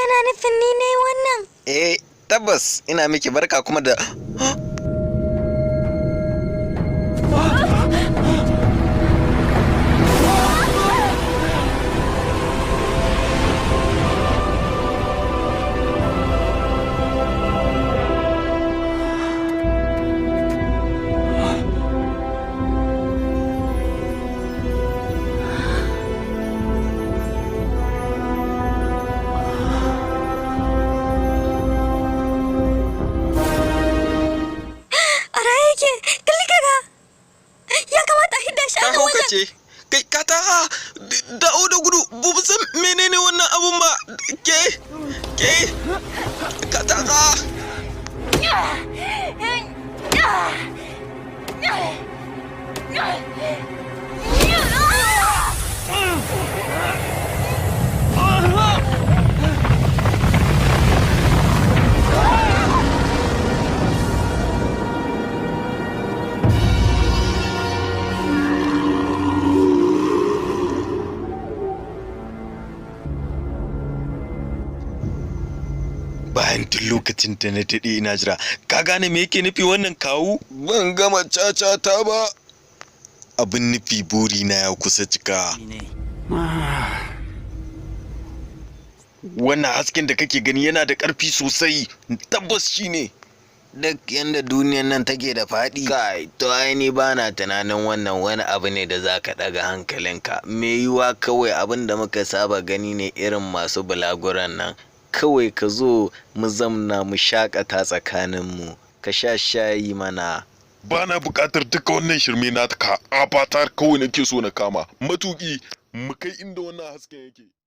Kana nufin ni ne wannan? Eh, tabbas ina miki barka kuma da A raye yake, kalli kaga. Ya kamata a hidda shi a Ka nan wajen. haukace. Kai ka ta da'o da gudu, ba mu san menene wannan abun ba. Ke ke ka ta Bayan tun lokacin da na daɗe ina jira, ka gane me yake nufi wannan, kawu? Ban gama caca ta ba. Abin nufi, burina ya kusa cika. Wannan hasken da kake gani yana da ƙarfi sosai, tabbas shine. Duk yadda duniyar nan take da faɗi. Kai, to ai ni ba na tunanin wannan wani abu ne da za ka ɗaga hankalinka. Me yiwuwa kawai abin da muka saba gani ne, irin masu bulaguran nan. Kawai ka zo mu zamna mu shakata tsakaninmu, ka sha shayi mana. Ba na buƙatar duka wannan shirme na ka. Avatar kawai nake so na kama. Matuƙi, mu kai inda wannan hasken yake.